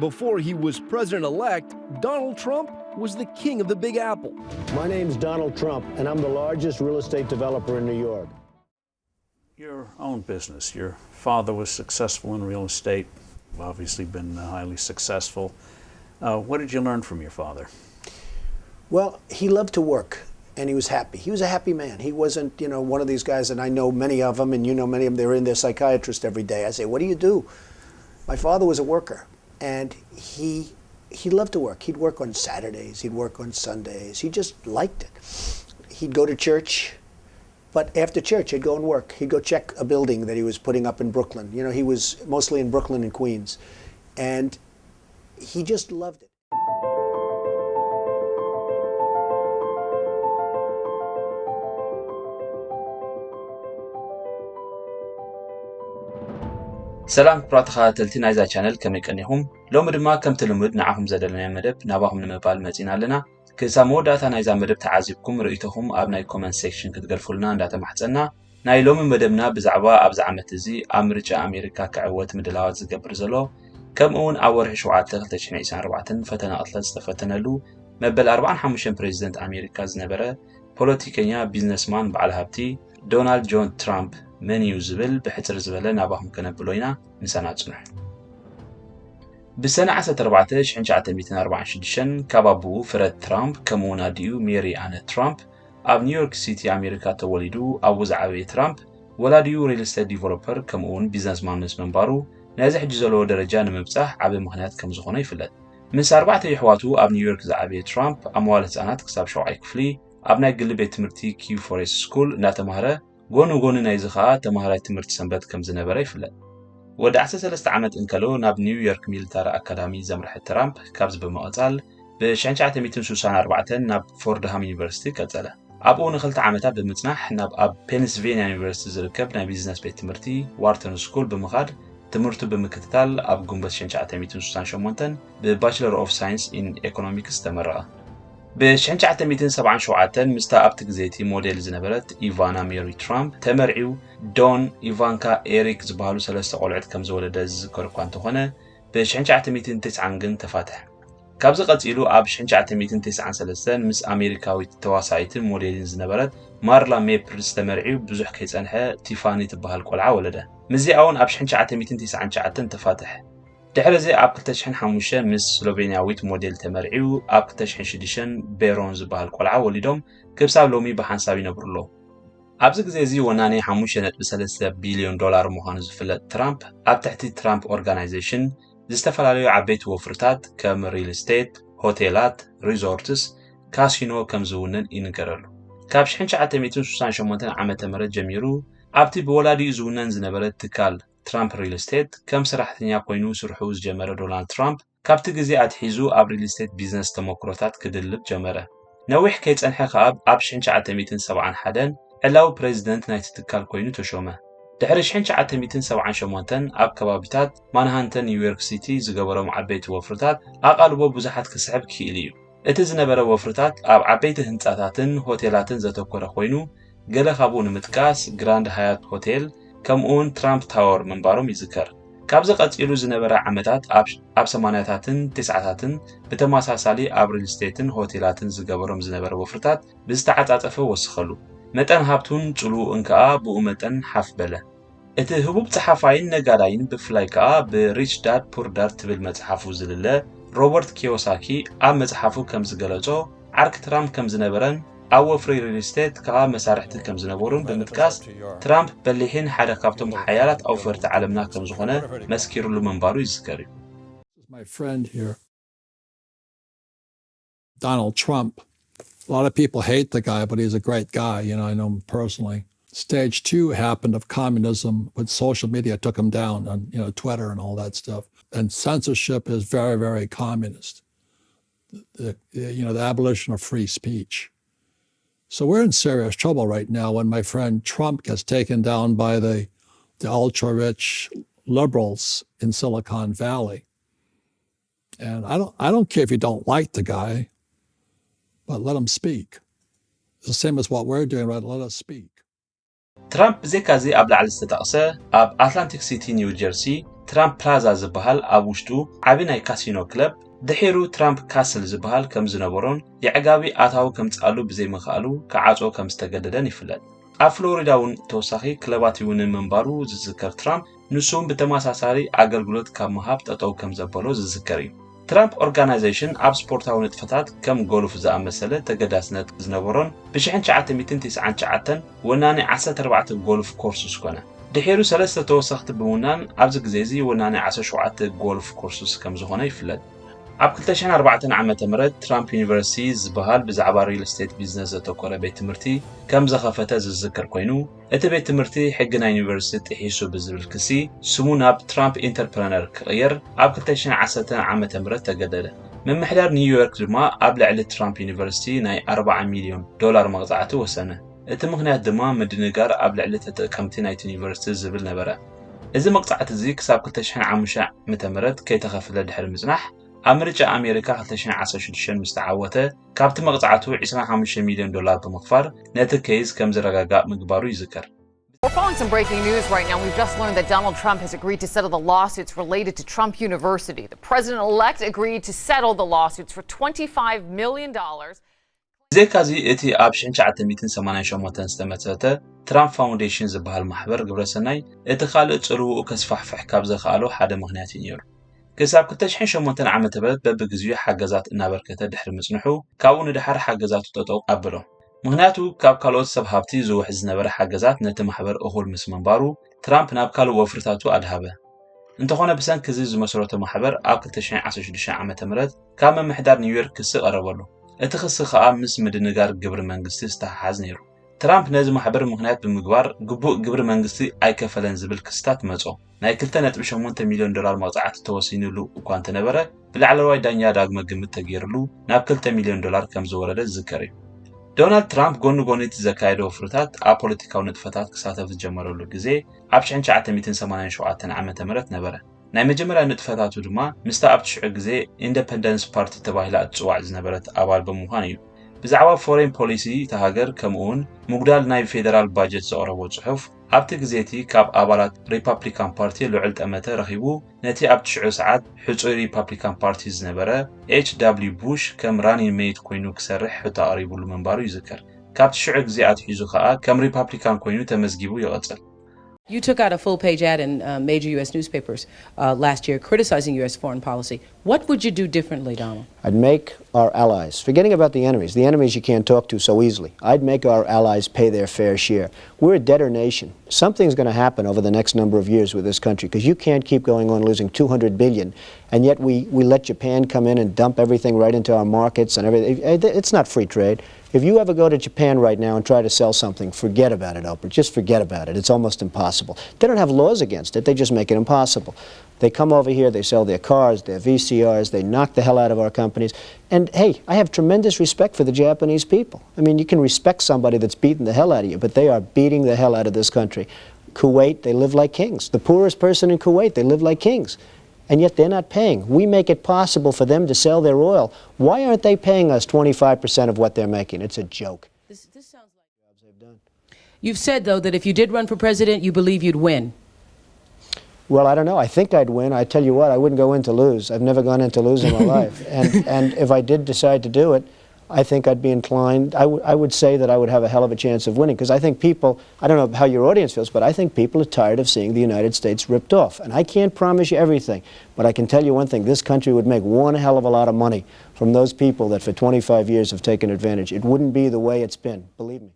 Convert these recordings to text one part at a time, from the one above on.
Before he was president elect, Donald Trump was the king of the Big Apple. My name's Donald Trump, and I'm the largest real estate developer in New York. Your own business. Your father was successful in real estate. You've obviously been uh, highly successful. Uh, what did you learn from your father? Well, he loved to work and he was happy. He was a happy man. He wasn't, you know, one of these guys, and I know many of them, and you know many of them, they're in their psychiatrist every day. I say, "What do you do?" My father was a worker and he he loved to work. He'd work on Saturdays, he'd work on Sundays. He just liked it. He'd go to church, but after church, he'd go and work. He'd go check a building that he was putting up in Brooklyn. You know, he was mostly in Brooklyn and Queens. And he just loved it. ሰላም ክቡራት ተኸታተልቲ ናይዛ ቻነል፣ ከመይ ቀኒኹም? ሎሚ ድማ ከምቲ ልሙድ ንዓኹም ዘደለናዮ መደብ ናባኹም ንምባል መጺና ኣለና። ክሳብ መወዳእታ ናይዛ መደብ ተዓዚብኩም ርእይቶኹም ኣብ ናይ ኮመንት ሴክሽን ክትገልፉልና እንዳተማሕጸና፣ ናይ ሎሚ መደብና ብዛዕባ ኣብዚ ዓመት እዚ ኣብ ምርጫ ኣሜሪካ ክዕወት ምድላዋት ዝገብር ዘሎ፣ ከምኡ እውን ኣብ ወርሒ ሸውዓተ ክልተ ሽሕን ዕስራን ኣርባዕተን ፈተነ ቅትለት ዝተፈተነሉ መበል ኣርባዓን ሓሙሽተን ፕሬዚደንት ኣሜሪካ ዝነበረ ፖለቲከኛ፣ ቢዝነስማን፣ በዓል ሃብቲ ዶናልድ ጆን ትራምፕ መን እዩ ዝብል ብሕጽር ዝበለ ናባኹም ከነብሎ ኢና። ምሳና ጽንሑ። ብሰነ ዓሰርተ ኣርባዕተ ሽሕን ትሽዓተ ሚእትን ኣርባዓን ሽዱሽተን ካብ ኣቦኡ ፍረድ ትራምፕ ከምኡውን ኣዲኡ ሜሪ ኣነ ትራምፕ ኣብ ኒውዮርክ ሲቲ ኣሜሪካ ተወሊዱ ኣብኡ ዝዓበየ ትራምፕ ወላዲኡ ሪል ስቴት ዲቨሎፐር ከምኡውን ቢዝነስማን ምስ ምንባሩ ናይዚ ሕጂ ዘለዎ ደረጃ ንምብጻሕ ዓቢ ምኽንያት ከም ዝኾኖ ይፍለጥ። ምስ ኣርባዕተ የሕዋቱ ኣብ ኒውዮርክ ዝዓበየ ትራምፕ ኣብ መዋለ ህጻናት ክሳብ ሻውዓይ ክፍሊ ኣብ ናይ ግሊ ቤት ትምህርቲ ኪው ፎሬስት ስኩል እናተማህረ ጎኒ ጎኒ ናይዚ ኸኣ ተማሃራይ ትምህርቲ ሰንበት ከም ዝነበረ ይፍለጥ። ወዲ ዓሰርተ ሰለስተ ዓመት እንከሎ ናብ ኒውዮርክ ሚሊታሪ ኣካዳሚ ዘምርሐ ትራምፕ ካብዚ ብምቕጻል ብ ሽሕን ትሽዓተ ሚእትን ስሳን ኣርባዕተን ናብ ፎርድሃም ዩኒቨርሲቲ ቀጸለ። ኣብኡ ንኽልተ ዓመታት ብምጽናሕ ናብ ኣብ ፔንስልቬንያ ዩኒቨርሲቲ ዝርከብ ናይ ቢዝነስ ቤት ትምህርቲ ዋርተን ስኩል ብምኻድ ትምህርቱ ብምክትታል ኣብ ጉንበት ሽሕን ትሽዓተ ሚእትን ስሳን ሸሞንተን ብ ባችለር ኦፍ ሳይንስ ኢን ኤኮኖሚክስ ተመረቐ። ብ ሽሕን ትሽዓተ ሚእትን ሰብዓን ሸውዓተን ምስታ ኣብቲ ግዜ እቲ ሞዴል ዝነበረት ኢቫና ሜሪ ትራምፕ ተመርዕዩ ዶን፣ ኢቫንካ፣ ኤሪክ ዝበሃሉ ሰለስተ ቆልዑት ከም ዝወለደ ዝዝከር እኳ እንተኾነ ብ ሽሕን ትሽዓተ ሚእትን ተስዓን ግን ተፋትሐ። ካብዚ ቀጺሉ ኣብ ሽሕን ትሽዓተ ሚእትን ተስዓን ሰለስተን ምስ ኣሜሪካዊት ተዋሳኢትን ሞዴልን ዝነበረት ማርላ ሜፕልስ ተመርዕዩ ብዙሕ ከይጸንሐ ቲፋኒ ትበሃል ቆልዓ ወለደ። ምስዚኣ እውን ኣብ ሽሕን ትሽዓተ ሚእትን ተስዓን ትሽዓተን ተፋትሐ። ድሕሪ እዚ ኣብ ክልተ ሽሕን ሓሙሽተን ምስ ስሎቬንያዊት ሞዴል ተመርዕዩ ኣብ ክልተ ሽሕን ሽዱሽተን ቤሮን ዝበሃል ቆልዓ ወሊዶም ክሳብ ሎሚ ብሓንሳብ ይነብሩ ኣለዉ። ኣብዚ ግዜ እዚ ወናኒ ሓሙሽተ ነጥቢ ሰለስተ ቢልዮን ዶላር ምዃኑ ዝፍለጥ ትራምፕ ኣብ ትሕቲ ትራምፕ ኦርጋናይዜሽን ዝተፈላለዩ ዓበይቲ ወፍርታት ከም ሪል ስቴት፣ ሆቴላት፣ ሪዞርትስ፣ ካሲኖ ከም ዝውንን ይንገረሉ። ካብ ሽሕን ትሽዓተ ሚእትን ስሳን ሸሞንተን ዓመተ ምህረት ጀሚሩ ኣብቲ ብወላዲኡ ዝውነን ዝነበረ ትካል ትራምፕ ሪል ስቴት ከም ሰራሕተኛ ኮይኑ ስርሑ ዝጀመረ ዶናልድ ትራምፕ ካብቲ ግዜ ኣትሒዙ ኣብ ሪል ስቴት ቢዝነስ ተመክሮታት ክድልብ ጀመረ። ነዊሕ ከይጸንሐ ከኣ ኣብ ሽሕን ትሽዓተ ሚእትን ሰብዓን ሓደን ዕላዊ ፕሬዚደንት ናይቲ ትካል ኮይኑ ተሾመ። ድሕሪ ሽሕን ትሽዓተ ሚእትን ሰብዓን ሸሞንተን ኣብ ከባቢታት ማንሃተን ኒውዮርክ ሲቲ ዝገበሮም ዓበይቲ ወፍርታት ኣቓልቦ ብዙሓት ክስሕብ ክኢሉ እዩ። እቲ ዝነበረ ወፍርታት ኣብ ዓበይቲ ህንጻታትን ሆቴላትን ዘተኮረ ኮይኑ ገለ ካብኡ ንምጥቃስ ግራንድ ሃያት ሆቴል ከምኡውን ትራምፕ ታወር ምንባሮም ይዝከር። ካብዚ ቀጺሉ ዝነበረ ዓመታት ኣብ ኣብ ሰማንያታትን ተስዓታትን ብተመሳሳሊ ኣብ ሪል ስቴትን ሆቴላትን ዝገበሮም ዝነበረ ወፍርታት ብዝተዓጻጸፈ ወሰኸሉ። መጠን ሃብቱን ጽልውኡን ከኣ ብኡ መጠን ሓፍ በለ። እቲ ህቡብ ጸሓፋይን ነጋዳይን ብፍላይ ከኣ ብ ሪች ዳድ ፑር ዳድ ትብል መጽሓፉ ዝልለ ሮበርት ኪዮሳኪ ኣብ መጽሓፉ ከም ዝገለጾ ዓርኪ ትራምፕ ከም ዝነበረን ኣብ ወፍሪ ሪል ስቴት ከኣ መሳርሕቲ ከም ዝነበሩን ብምጥቃስ ትራምፕ በሊሕን ሓደ ካብቶም ሓያላት ኣውፈርቲ ዓለምና ከም ዝኾነ መስኪሩሉ ምንባሩ ይዝከር እዩ። My friend here, Donald Trump. A lot of people hate the guy, but he's a great guy. You know, I know him personally. Stage two happened of communism with social media took him down on, you know, Twitter and all that stuff. And censorship is very, very communist. The, the, you know, the abolition of free speech. So we're in serious trouble right now when my friend Trump gets taken down by the, the ultra rich liberals in Silicon Valley. And I don't, I don't care if you don't like the guy, but let him speak. It's the same as what we're doing, right? Let us speak. ትራምፕ ብዘይካዚ ኣብ ላዕሊ ዝተጠቕሰ ኣብ ኣትላንቲክ ሲቲ ኒው ጀርሲ ትራምፕ ፕላዛ ዝበሃል ኣብ ውሽጡ ዓቢ ናይ ካሲኖ ክለብ፣ ድሒሩ ትራምፕ ካስል ዝበሃል ከም ዝነበሮን የዕጋቢ ኣታዊ ከምጽኣሉ ብዘይምኽኣሉ ክዓጽዎ ከም ዝተገደደን ይፍለጥ። ኣብ ፍሎሪዳ እውን ተወሳኺ ክለባት ይውንን ምንባሩ ዝዝከር ትራምፕ፣ ንሱ እውን ብተመሳሳሊ ኣገልግሎት ካብ ምሃብ ጠጠው ከም ዘበሎ ዝዝከር እዩ። ትራምፕ ኦርጋናይዜሽን ኣብ ስፖርታዊ ንጥፈታት ከም ጎልፍ ዝኣመሰለ ተገዳስነት ዝነበሮን ብ ትሽዓተ ሚእትን ትስዓን ትሽዓተን ወናኒ ዓሰርተ ኣርባዕተ ጎልፍ ኮርስስ ኮነ። ድሒሩ ሰለስተ ተወሰኽቲ ብምውናን ኣብዚ ግዜ እዚ ወናኒ ዓሰርተ ሸውዓተ ጎልፍ ኮርስስ ከም ዝኾነ ይፍለጥ። ኣብ ክልተ ሽሕን ኣርባዕተን ዓመተ ምህረት ትራምፕ ዩኒቨርሲቲ ዝበሃል ብዛዕባ ሪል ስቴት ቢዝነስ ዘተኮረ ቤት ትምህርቲ ከም ዘኸፈተ ዝዝከር ኮይኑ፣ እቲ ቤት ትምህርቲ ሕጊ ናይ ዩኒቨርሲቲ ጥሒሱ ብዝብል ክሲ ስሙ ናብ ትራምፕ ኢንተርፕረነር ክቕየር ኣብ ክልተ ሽሕን ዓሰርተን ዓመተ ምህረት ተገደደ። ምምሕዳር ኒውዮርክ ድማ ኣብ ልዕሊ ትራምፕ ዩኒቨርሲቲ ናይ ኣርብዓ ሚልዮን ዶላር መቕጻዕቲ ወሰነ። እቲ ምኽንያት ድማ ምድንጋር ኣብ ልዕሊ ተጠቀምቲ ናይቲ ዩኒቨርሲቲ ዝብል ነበረ። እዚ መቕጻዕቲ እዚ ክሳብ ክልተ ሽሕን ሓሙሽተ ዓመተ ምህረት ከይተኸፍለ ድሕሪ ምጽናሕ፣ ኣብ ምርጫ ኣሜሪካ ክልተ ሽሕን ዓሰርተ ሽዱሽተን ምስ ተዓወተ፣ ካብቲ መቕጻዕቱ ዕስራን ሓሙሽተ ሚልዮን ዶላር ብምኽፋል ነቲ ኬዝ ከም ዝረጋጋእ ምግባሩ ይዝከር። We're following some breaking news right now. We've just learned that Donald Trump has agreed to settle the lawsuits related to Trump University. The president elect agreed to settle the lawsuits for twenty-five million dollars. ብዘይካዚ እቲ ኣብ ሽሕን ትሽዓተ ሚእትን ሰማንያን ሸሞንተን ዝተመስረተ ትራምፕ ፋውንዴሽን ዝበሃል ማሕበር ግብረሰናይ እቲ ካልእ ጽልውኡ ከስፋሕፍሕ ካብ ዘኽኣሎ ሓደ ምኽንያት እዩ ነይሩ። ክሳብ ክልተ ሽሕን ሸሞንተን ዓመተ ምህረት በብግዚኡ ሓገዛት እናበርከተ ድሕሪ ምጽንሑ፣ ካብኡ ንደሓር ሓገዛቱ ጠጠው ኣብሎ። ምኽንያቱ ካብ ካልኦት ሰብ ሃብቲ ዝውሕዝ ዝነበረ ሓገዛት ነቲ ማሕበር እኹል ምስ ምንባሩ፣ ትራምፕ ናብ ካልእ ወፍርታቱ ኣድሃበ። እንተኾነ ብሰንኪ እዚ ዝመስረቶ ማሕበር ኣብ ክልተ ሽሕን ዓሰርተ ሽዱሽተን ዓመተ ምህረት ካብ ምምሕዳር ኒውዮርክ ክሲ ቀረበሉ። እቲ ክሲ ከኣ ምስ ምድንጋር ግብሪ መንግስቲ ዝተሓሓዝ ነይሩ። ትራምፕ ነዚ ማሕበር ምኽንያት ብምግባር ግቡእ ግብሪ መንግስቲ ኣይከፈለን ዝብል ክስታት መጾ። ናይ ክልተ ነጥቢ ሸሞንተ ሚልዮን ዶላር መቕጻዕቲ ተወሲኑሉ እኳ እንተነበረ፣ ብላዕለዋይ ዳኛ ዳግመ ግምት ተገይሩሉ ናብ ክልተ ሚልዮን ዶላር ከም ዝወረደ ዝዝከር እዩ። ዶናልድ ትራምፕ ጎኒ ጎኒ እቲ ዘካየዶ ወፍርታት ኣብ ፖለቲካዊ ንጥፈታት ክሳተፍ ዝጀመረሉ ግዜ ኣብ ሽሕን ትሽዓተ ሚእትን ሰማንያን ሸውዓተን ዓመተ ምህረት ነበረ። ናይ መጀመርያ ንጥፈታቱ ድማ ምስታ ኣብቲ ሽዑ ግዜ ኢንደፐንደንስ ፓርቲ ተባሂላ እትጽዋዕ ዝነበረት ኣባል ብምዃን እዩ። ብዛዕባ ፎሬን ፖሊሲ እታ ሃገር ከምኡውን ምጉዳል ናይ ፌደራል ባጀት ዘቕረቦ ጽሑፍ ኣብቲ ግዜ እቲ ካብ ኣባላት ሪፓብሊካን ፓርቲ ልዑል ጠመተ ረኺቡ ነቲ ኣብቲ ሽዑ ሰዓት ሕጹይ ሪፓብሊካን ፓርቲ ዝነበረ ኤች ዳብሊው ቡሽ ከም ራኒንግ ሜት ኮይኑ ክሰርሕ ሕቶ ኣቕሪቡሉ ምንባሩ ይዝከር። ካብቲ ሽዑ ግዜ ኣትሒዙ ከኣ ከም ሪፓብሊካን ኮይኑ ተመዝጊቡ ይቕጽል። You took out a full page ad in uh, major U S newspapers uh, last year criticizing U S foreign policy. What would you do differently, Donald? I'd make our allies, forgetting about the enemies, the enemies you can't talk to so easily, I'd make our allies pay their fair share. We're a debtor nation. Something's going to happen over the next number of years with this country because you can't keep going on losing two hundred billion and yet we, we let Japan come in and dump everything right into our markets and everything. It's not free trade. If you ever go to Japan right now and try to sell something, forget about it, Oprah. Just forget about it. It's almost impossible. They don't have laws against it, they just make it impossible. They come over here, they sell their cars, their V C Rs, they knock the hell out of our companies. And hey, I have tremendous respect for the Japanese people. I mean, you can respect somebody that's beating the hell out of you, but they are beating the hell out of this country. Kuwait, they live like kings. The poorest person in Kuwait, they live like kings. And yet they're not paying. We make it possible for them to sell their oil. Why aren't they paying us twenty-five percent of what they're making? It's a joke. This, this sounds like jobs they've done. You've said, though, that if you did run for president, you believe you'd win. Well, I don't know. I think I'd win. I tell you what, I wouldn't go in to lose. I've never gone in to lose in my life. And, and if I did decide to do it, I think I'd be inclined, I, w- I would say that I would have a hell of a chance of winning because I think people, I don't know how your audience feels, but I think people are tired of seeing the United States ripped off. And I can't promise you everything, but I can tell you one thing this country would make one hell of a lot of money from those people that for twenty-five years have taken advantage. It wouldn't be the way it's been, believe me.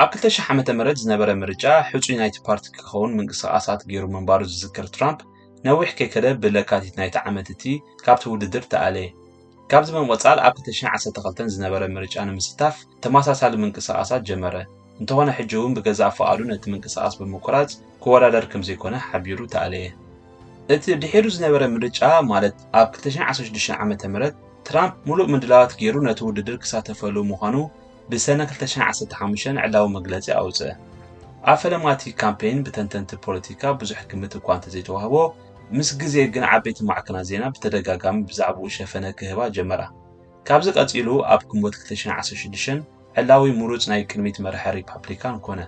ኣብ ክልተ ሽሕ ዓመተ ምህረት ዝነበረ ምርጫ ሕጹይ ናይቲ ፓርቲ ክኸውን ምንቅስቓሳት ገይሩ ምንባሩ ዝዝክር ትራምፕ፣ ነዊሕ ከይከደ ብለካቲት ናይቲ ዓመት እቲ ካብቲ ውድድር ተኣለየ። ካብዚ ብምቕጻል ኣብ ክልተ ሽሕን ዓሰርተ ክልተን ዝነበረ ምርጫ ንምስታፍ ተመሳሳሊ ምንቅስቓሳት ጀመረ። እንተኾነ ሕጂ እውን ብገዛእ ፍቓዱ ነቲ ምንቅስቓስ ብምቁራጽ ክወዳደር ከም ዘይኮነ ሓቢሩ ተኣለየ። እቲ ድሒሩ ዝነበረ ምርጫ ማለት ኣብ ክልተ ሽሕን ዓሰርተ ሽዱሽተን ዓመተ ምህረት ትራምፕ ምሉእ ምድላዋት ገይሩ ነቲ ውድድር ክሳተፈሉ ምዃኑ ብሰነ ክልተ ሽሕን ዓሰርተ ሓሙሽተን ዕላዊ መግለጺ ኣውጽአ። ኣብ ፈለማቲ ካምፔይን ብተንተንቲ ፖለቲካ ብዙሕ ግምት እኳ እንተዘይተዋህቦ፣ ምስ ግዜ ግን ዓበይቲ ማዕከናት ዜና ብተደጋጋሚ ብዛዕባኡ ሸፈነ ክህባ ጀመራ። ካብዚ ቀጺሉ ኣብ ግንቦት ክልተ ሽሕን ዓሰርተ ሽዱሽተን ዕላዊ ምሩጽ ናይ ቅድሚት መራሒ ሪፓብሊካን ኮነ።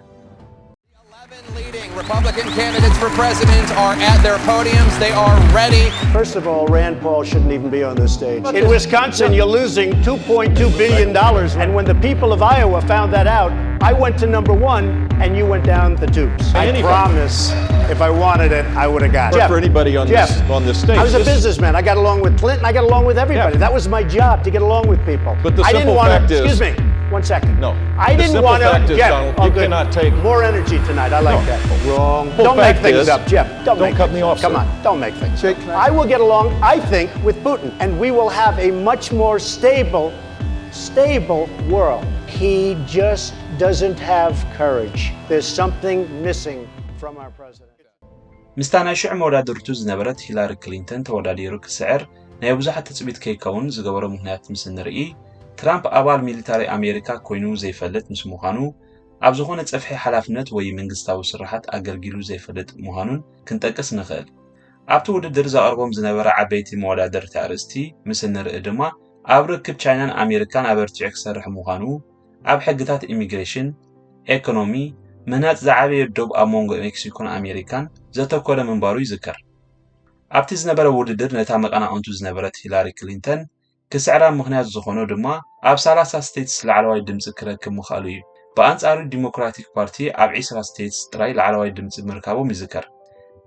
Leading Republican candidates for president are at their podiums. They are ready. First of all, Rand Paul shouldn't even be on this stage. In Wisconsin, you're losing two point two billion dollars. And when the people of Iowa found that out, I went to number one and you went down the tubes. I promise if I wanted it, I would have got it. For anybody on Jeff, this on this stage. I was a This- businessman. I got along with Clinton. I got along with everybody. Yeah. That was my job, to get along with people. But the I simple didn't want fact to. is- Excuse me, one second. No. I The didn't simple want fact to. Is, Jeff, Donald, oh, you good. Cannot take. More energy tonight. I like No. that. Full Wrong. fact Don't make things is- up, Jeff. Don't, Don't make cut things me up. off, Come sir. On. Don't make things Jake, up. Can I- I will get along, I think, with Putin, and we will have a much more stable, stable world. He just doesn't have courage. There's something missing from our president. ምስታ ናይ ሽዑ መወዳድርቱ ዝነበረት ሂላሪ ክሊንተን ተወዳዲሩ ክስዕር ናይ ብዙሓት ትጽቢት ከይከውን ዝገበሮ ምኽንያት ምስ እንርኢ፣ ትራምፕ ኣባል ሚሊታሪ ኣሜሪካ ኮይኑ ዘይፈልጥ ምስ ምዃኑ፣ ኣብ ዝኾነ ጸፍሒ ሓላፍነት ወይ መንግስታዊ ስራሓት ኣገልጊሉ ዘይፈልጥ ምዃኑን ክንጠቅስ ንኽእል። ኣብቲ ውድድር ዘቕርቦም ዝነበረ ዓበይቲ መወዳድርቲ ኣርእስቲ ምስ እንርኢ ድማ፣ ኣብ ርክብ ቻይናን ኣሜሪካን ኣበርቲዑ ክሰርሕ ምዃኑ፣ ኣብ ሕግታት ኢሚግሬሽን፣ ኤኮኖሚ፣ ምህናጽ ዝዓበየ ዶብ ኣብ መንጎ ሜክሲኮን ኣሜሪካን ዘተኮረ ምንባሩ ይዝከር። ኣብቲ ዝነበረ ውድድር ነታ መቐናቕንቱ ዝነበረት ሂላሪ ክሊንተን ክስዕራ ምኽንያት ዝኾኖ ድማ ኣብ ሰላሳ ስቴትስ ላዕለዋይ ድምጺ ክረክብ ምኽኣሉ እዩ። ብኣንጻሩ ዲሞክራቲክ ፓርቲ ኣብ ዒስራ ስቴትስ ጥራይ ላዕለዋይ ድምጺ ምርካቦም ይዝከር።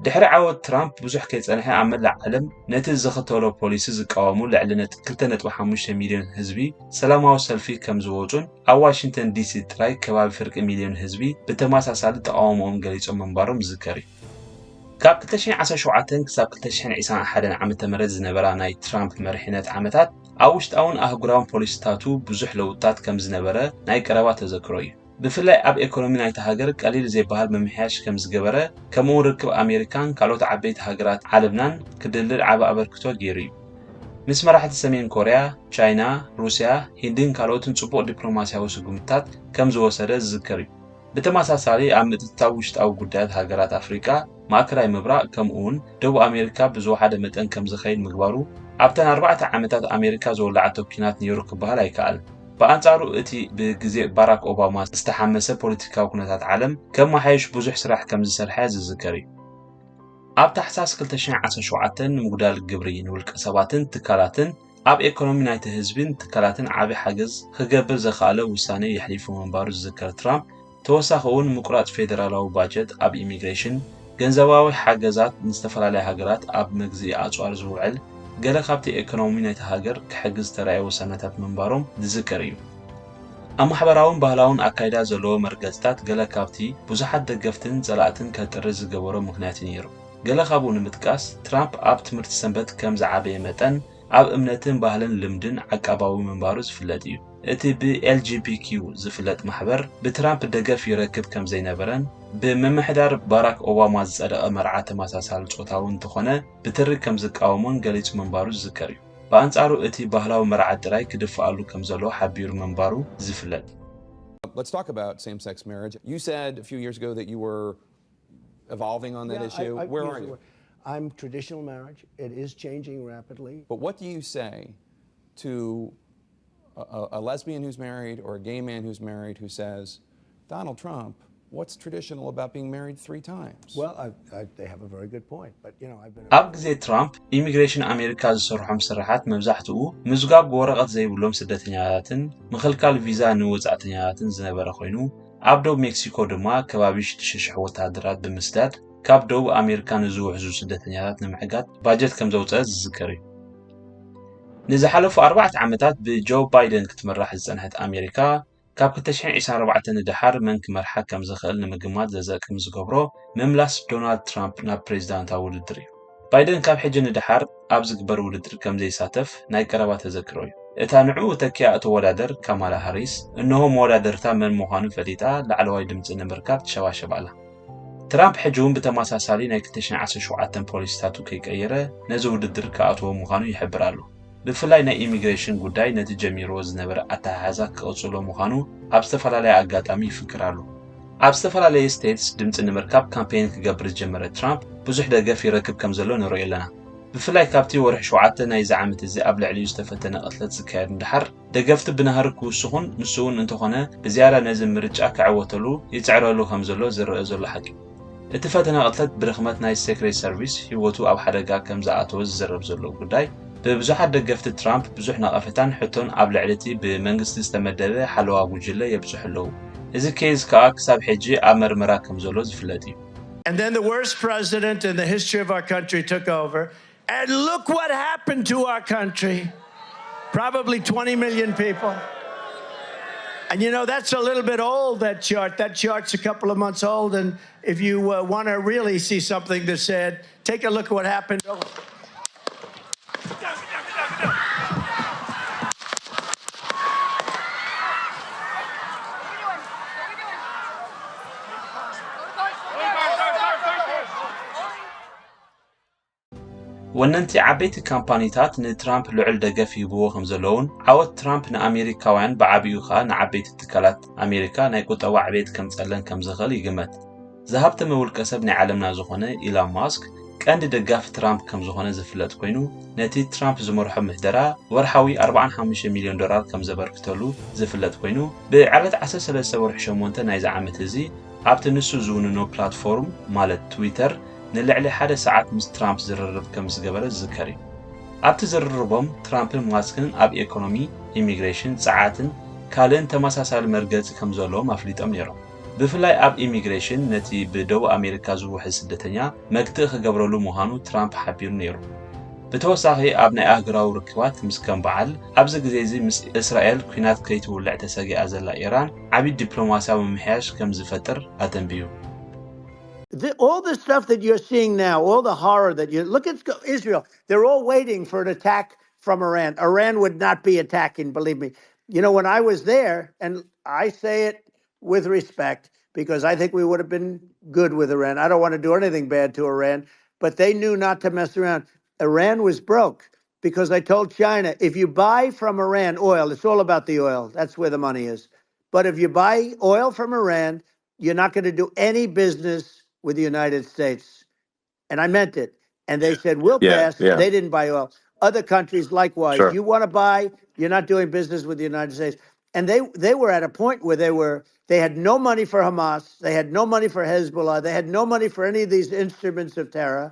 ድሕሪ ዓወት ትራምፕ ብዙሕ ከይጸንሐ ኣብ መላእ ዓለም ነቲ ዝኽተሎ ፖሊሲ ዝቃወሙ ልዕሊ ነት-፣ ክልተ ነጥቢ ሓሙሽተ ሚልዮን ህዝቢ ሰላማዊ ሰልፊ ከም ዝወጹን ኣብ ዋሽንግተን ዲሲ ጥራይ ከባቢ ፍርቂ ሚልዮን ህዝቢ ብተመሳሳሊ ተቓውሞኦም ገሊጾም ምንባሮም ዝዝከር እዩ። ካብ ክልተ ሽሕን ዓሰርተ ሸውዓተን ክሳብ ክልተ ሽሕን ዕስራን ሓደን ዓመተ ምህረት ዝነበራ ናይ ትራምፕ መሪሕነት ዓመታት ኣብ ውሽጣውን ኣህጉራውን ፖሊሲታቱ ብዙሕ ለውጥታት ከም ዝነበረ ናይ ቀረባ ተዘክሮ እዩ። ብፍላይ ኣብ ኤኮኖሚ ናይታ ሃገር ቀሊል ዘይበሃል ምምሕያሽ ከም ዝገበረ፣ ከምኡውን ርክብ ኣሜሪካን ካልኦት ዓበይቲ ሃገራት ዓለምናን ክድልድል ዓቢ ኣበርክቶ ገይሩ እዩ። ምስ መራሕቲ ሰሜን ኮርያ፣ ቻይና፣ ሩስያ፣ ሂንድን ካልኦትን ጽቡቕ ዲፕሎማስያዊ ስጉምትታት ከም ዝወሰደ ዝዝከር እዩ። ብተመሳሳሊ ኣብ ምትእትታው ውሽጣዊ ጉዳያት ሃገራት ኣፍሪቃ፣ ማእከላይ ምብራቕ ከምኡውን ደቡብ ኣሜሪካ ብዝወሓደ መጠን ከም ዝኸይድ ምግባሩ ኣብተን ኣርባዕተ ዓመታት ኣሜሪካ ዝወላዓቶ ኲናት ነይሩ ክበሃል ኣይከኣልን። ብኣንጻሩ እቲ ብግዜ ባራክ ኦባማ ዝተሓመሰ ፖለቲካዊ ኩነታት ዓለም ከመሓይሽ ብዙሕ ስራሕ ከም ዝሰርሐ ዝዝከር እዩ። ኣብ ታሕሳስ ክልተ ሽሕን ዓሰርተ ሸውዓተን ንምጉዳል ግብሪ ንውልቀ ሰባትን ትካላትን ኣብ ኤኮኖሚ ናይቲ ህዝብን ትካላትን ዓቢ ሓገዝ ክገብር ዘኽኣለ ውሳነ የሕሊፉ ምንባሩ ዝዝከር ትራምፕ፣ ተወሳኺ እውን ምቁራጽ ፌደራላዊ ባጀት ኣብ ኢሚግሬሽን፣ ገንዘባዊ ሓገዛት ንዝተፈላለያ ሃገራት ኣብ መግዝኢ ኣጽዋር ዝውዕል ገለ ካብቲ ኤኮኖሚ ናይቲ ሃገር ክሕግዝ ዝተራእየ ውሳነታት ምንባሮም ዝዝከር እዩ። ኣብ ማሕበራውን ባህላውን ኣካይዳ ዘለዎ መርገጽታት ገለ ካብቲ ብዙሓት ደገፍትን ጸላእትን ከጥሪ ዝገበሮ ምኽንያት እዩ ነይሩ። ገለ ካብኡ ንምጥቃስ፣ ትራምፕ ኣብ ትምህርቲ ሰንበት ከም ዝዓበየ መጠን፣ ኣብ እምነትን ባህልን ልምድን ዓቃባዊ ምንባሩ ዝፍለጥ እዩ። እቲ ብ-ኤል ጂ ቢ ኪው ዝፍለጥ ማሕበር ብትራምፕ ደገፍ ይረክብ ከም ዘይነበረን፣ ብምምሕዳር ባራክ ኦባማ ዝጸደቐ መርዓ ተመሳሳሊ ጾታዊ እንተኾነ ብትሪ ከም ዝቃወሞን ገሊጹ ምንባሩ ዝዝከር እዩ። ብኣንጻሩ፣ እቲ ባህላዊ መርዓ ጥራይ ክድፍኣሉ ከም ዘለዎ ሓቢሩ ምንባሩ ዝፍለጥ። Let's talk about same sex marriage. You said a few years ago that you were evolving on that Yeah, issue. I- I- Where yes, are you? I'm traditional marriage. It is changing rapidly. But what do you say to a, a- a lesbian who's married or a gay man who's married who says, Donald Trump, what's traditional about being married three times? Well, I, I, they have a very good point, but you know, I've been. ኣብ ግዜ ትራምፕ፣ ኢሚግሬሽን ኣሜሪካ ዝሰርሖም ስራሓት መብዛሕትኡ ምዝጋብ ወረቐት ዘይብሎም ስደተኛታትን ምኽልካል ቪዛ ንወጻእተኛታትን ዝነበረ ኮይኑ፣ ኣብ ዶብ ሜክሲኮ ድማ ከባቢ ሽዱሽተ ሽሕ ወተሃደራት ብምስዳድ ካብ ደቡብ ኣሜሪካ ንዝውሕዙ ስደተኛታት ንምዕጋት ባጀት ከም ዘውጸአ ዝዝከር እዩ። ንዝሓለፉ ኣርባዕተ ዓመታት ብጆ ባይደን ክትምራሕ ዝጸንሐት ኣሜሪካ፣ ካብ ክልተ ሽሕን ዕስራን ኣርባዕተን ንደሓር መን ክመርሓ ከም ዝኽእል ንምግማት ዘዘቅም ዝገብሮ ምምላስ ዶናልድ ትራምፕ ናብ ፕሬዚዳንታዊ ውድድር እዩ። ባይደን ካብ ሕጂ ንደሓር ኣብ ዝግበር ውድድር ከም ዘይሳተፍ ናይ ቀረባ ተዘክሮ እዩ። እታ ንዕኡ ተኪኣ እትወዳደር ካማላ ሃሪስ፣ እንሆ መወዳደርታ መን ምዃኑ ፈሊጣ ላዕለዋይ ድምጺ ንምርካብ ትሸባሸብ ኣላ። ትራምፕ ሕጂ እውን ብተመሳሳሊ ናይ ክልተ ሽሕን ዓሰርተ ሸውዓተን ፖሊሲታቱ ከይቀየረ ነዚ ውድድር ክኣትዎ ምዃኑ ይሕብር ኣሎ። ብፍላይ ናይ ኢሚግሬሽን ጉዳይ ነቲ ጀሚርዎ ዝነበረ ኣተሓሕዛ ክቕጽሎ ምዃኑ ኣብ ዝተፈላለየ ኣጋጣሚ ይፍክር ኣሎ። ኣብ ዝተፈላለየ ስቴትስ ድምጺ ንምርካብ ካምፔን ክገብር ዝጀመረ ትራምፕ ብዙሕ ደገፍ ይረክብ ከም ዘሎ ንርእዮ ኣለና። ብፍላይ ካብቲ ወርሒ ሸውዓተ ናይዚ ዓመት እዚ ኣብ ልዕሊኡ ዝተፈተነ ቅትለት ዝካየድ ንደሓር፣ ደገፍቲ ብናህሪ ክውስኹን ንሱ እውን እንተኾነ ብዝያዳ ነዚ ምርጫ ክዕወተሉ ይጽዕረሉ ከም ዘሎ ዝረአ ዘሎ ሓቂ እዩ። እቲ ፈተነ ቅትለት ብድኽመት ናይ ሴክሬት ሰርቪስ ህይወቱ ኣብ ሓደጋ ከም ዝኣተወ ዝዝረብ ዘሎ ጉዳይ፣ ብብዙሓት ደገፍቲ ትራምፕ ብዙሕ ነቐፌታን ሕቶን ኣብ ልዕሊ እቲ ብመንግስቲ ዝተመደበ ሓለዋ ጉጅለ የብጽሑ ኣለዉ። እዚ ኬዝ ከኣ ክሳብ ሕጂ ኣብ መርመራ ከም ዘሎ ዝፍለጥ እዩ። And then the worst president in the history of our country took over. And look what happened to our country. Probably twenty million people. And you know, that's a little bit old, that chart. That chart's a couple of months old. And if you uh, want to really see something that's sad, take a look at what happened. ወነንቲ ዓበይቲ ካምፓኒታት ንትራምፕ ልዑል ደገፍ ይህብዎ ከም ዘለውን ዓወት ትራምፕ ንኣሜሪካውያን ብዓቢኡ ከኣ ንዓበይቲ ትካላት ኣሜሪካ ናይ ቁጠባ ዕቤት ከምጸለን ከም ዝኽእል ይግመት። ዝሃብተመ ውልቀ ሰብ ናይ ዓለምና ዝኾነ ኢላን ማስክ ቀንዲ ደጋፊ ትራምፕ ከም ዝኾነ ዝፍለጥ ኮይኑ፣ ነቲ ትራምፕ ዝመርሖ ምሕደራ ወርሓዊ ኣርባዓን ሓሙሽተ ሚልዮን ዶላር ከም ዘበርክተሉ ዝፍለጥ ኮይኑ፣ ብዕለት ዓሰርተ ሰለስተ ወርሒ ሸሞንተ ናይዚ ዓመት እዚ ኣብቲ ንሱ ዝውንኖ ፕላትፎርም ማለት ትዊተር ንልዕሊ ሓደ ሰዓት ምስ ትራምፕ ዝርርብ ከም ዝገበረ ዝዝከር እዩ። ኣብቲ ዝርርቦም ትራምፕን ማስክን ኣብ ኤኮኖሚ፣ ኢሚግሬሽን፣ ጸዓትን ካልእን ተመሳሳሊ መርገጺ ከም ዘለዎም ኣፍሊጦም ነይሮም። ብፍላይ ኣብ ኢሚግሬሽን ነቲ ብደቡብ ኣሜሪካ ዝውሕዝ ስደተኛ መግትኢ ክገብረሉ ምዃኑ ትራምፕ ሓቢሩ ነይሩ። ብተወሳኺ ኣብ ናይ ኣህጉራዊ ርክባት ምስ ከም በዓል ኣብዚ ግዜ እዚ ምስ እስራኤል ኲናት ከይትውልዕ ተሰጊኣ ዘላ ኢራን ዓቢ ዲፕሎማስያዊ ምምሕያሽ ከም ዝፈጥር ኣተንብዩ። The, all the stuff that you're seeing now, all the horror that you look at Israel, they're all waiting for an attack from Iran. Iran would not be attacking, believe me. You know, when I was there, and I say it with respect because I think we would have been good with Iran. I don't want to do anything bad to Iran, but they knew not to mess around. Iran was broke because I told China, if you buy from Iran oil, it's all about the oil. That's where the money is. But if you buy oil from Iran, you're not going to do any business with the United States. And I meant it. And they said, we'll Yeah, pass. yeah. They didn't buy oil. Other countries, likewise. Sure. You want to buy, you're not doing business with the United States. And they, they were at a point where they were, they had no money for Hamas. They had no money for Hezbollah. They had no money for any of these instruments of terror.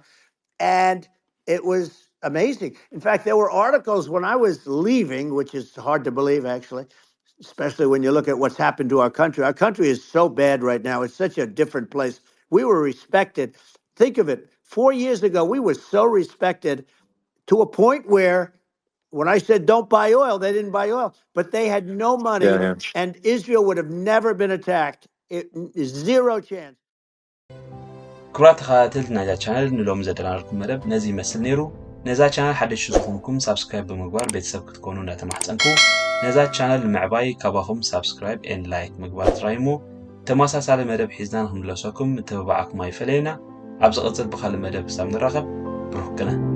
And it was amazing. In fact, there were articles when I was leaving, which is hard to believe, actually, especially when you look at what's happened to our country. Our country is so bad right now. It's such a different place. We were respected. Think of it. Four years ago, we were so respected to a point where when I said don't buy oil, they didn't buy oil, but they had no money, Yeah, yeah. And Israel would have never been attacked. It, zero chance. ክቡራት ተኸታተልቲ ናይዛ ቻነል፣ ንሎሚ ዘዳለናልኩም መደብ ነዚ ይመስል ነይሩ። ነዛ ቻነል ሓደሽቲ ዝኾንኩም ሳብስክራይብ ብምግባር ቤተሰብ ክትኮኑ እንዳተማሕጸንኩ፣ ነዛ ቻነል ንምዕባይ ካባኹም ሳብስክራይብ ኤንድ ላይክ ምግባር ጥራይ እሞ፣ ተመሳሳሊ መደብ ሒዝና ንክንምለሰኩም ምትብባዓኩም ኣይፈለየና። ኣብ ዝቕጽል ብኻልእ መደብ ክሳብ ንራኸብ፣ ብሩኽ ቅነ።